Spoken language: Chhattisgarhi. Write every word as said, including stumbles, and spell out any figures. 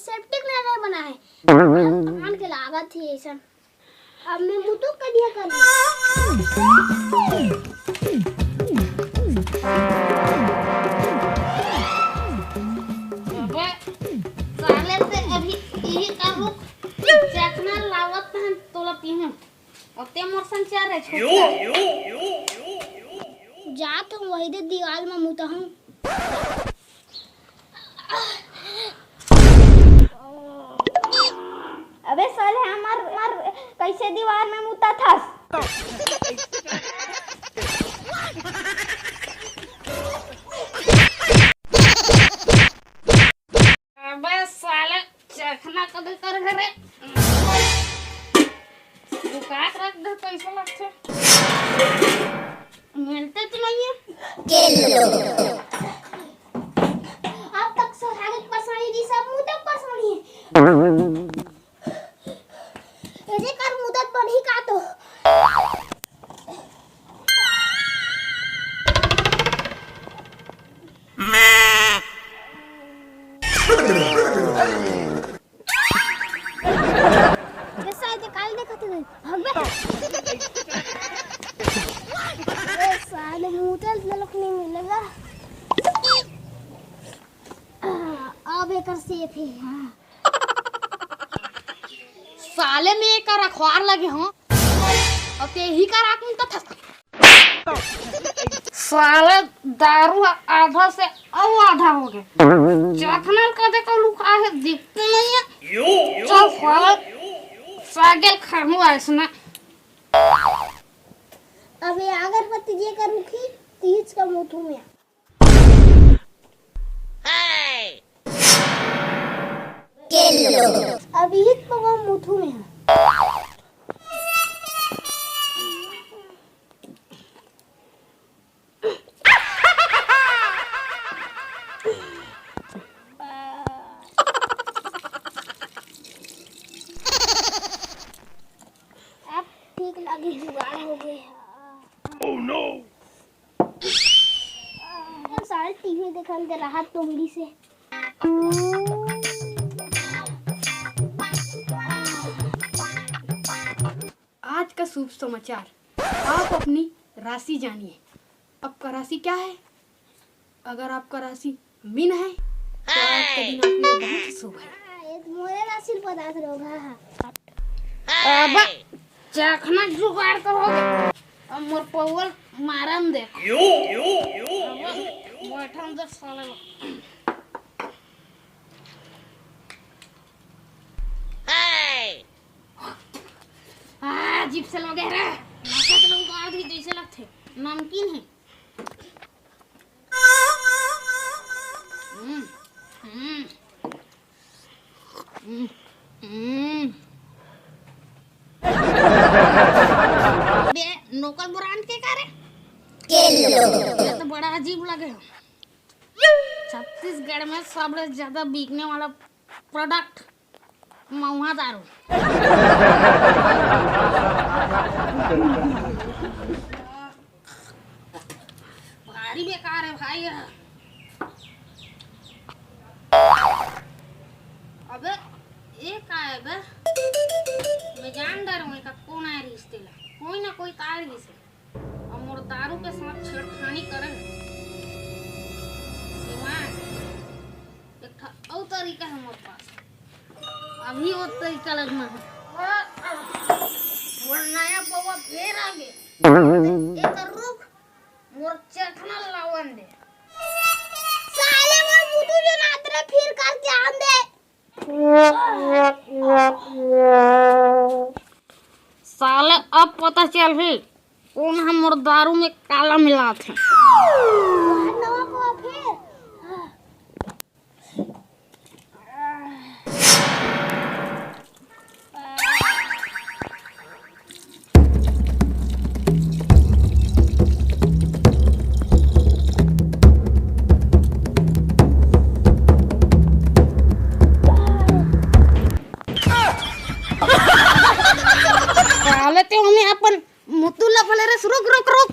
सेप्टिक नल नहीं बना है। अब तहान के लागत ही ऐसन। अब मैं मुतुक कर दिया कर। अबे, साले से अभी यही कर रुक। चखना लावत हन तोला पीहूं। अब ते मोर संचार है, छोटा। जात हूँ वही दे दीवाल में मुतहूँ। अबे साले, हमार, हमार कैसे दीवार में मुता था? अबे साले, चखना कदे कर घरे। दुकान रख दे, कैसे लगथे? मिलते तो नहीं है। अब तक सोहाग एक परसोनी जी, सब मुँह तक परसोनी है। एजे कर मुदत बनही का तो। ये साले काल देखत हवे। भाग बे। ए साले, मुतल ललक नहीं मिलेगा। अब एकर सेफ है। हाँ। साले में एकर अखबार लगे हों। अब ते ही कर आदमी तो था। साले दारू ह आधा से अउ आधा हो गए। चखना कदे का लुका है, दिखते नहीं है। चल साले, सागेल खानू आइस ना। अबे अगरबत्ती जे कर रुखी, तीज का मुथू में। अभी तो वो मुथू में है। अब ठीक लगे, जुगाड़ हो गए। Oh no! सारे टीवी देखन दे रहा तुमड़ी से। आज का शुभ समाचार, आप अपनी राशि जानिए। आपका राशि क्या है? अगर आपका राशि मीन है, तो आज का दिन आपके लिए बहुत ही शुभ है। ये तो मोरे राशि पदार्थ रोग है। अब चखना जुगाड़ करो। अब मोर पौवल मारन दे। बैठन दे साले। आ, जीभ से लगे रे। नशा के लोग बाहर ही जैसे लगथे। नमकीन है। हम्म, हम्म। हम्म, हम्म। बे, नोकल ब्रांड के का रे? ये तो बड़ा अजीब लगे हो। छत्तीसगढ़ में सबसे ज्यादा बिकने वाला प्रोडक्ट महुआ दारू। भारी बेकार है भाई। अबे, ये का है बे? मैं जान डर हूँ, एका कौन आए रिश्ते ला? कोई ना कोई तार ही से। अब मोर दारू के साथ छेड़खानी करे। दिमाग, एक ठा अउ तरीका है मोर पास। अभी वो तरीका लगना है। मोर नया बउआ फेर आ गे। एकर रुख मोर चखना लावन दे। साले मोर बुद्धू जो नात रे फिर करके आन दे। साले अब पता चलही कोन ह मोर दारू में काला मिलात हे। नवा बउआ फेर। साले ते हमें अपन मुतुल ला फले रे, रुक, रुक, रुक।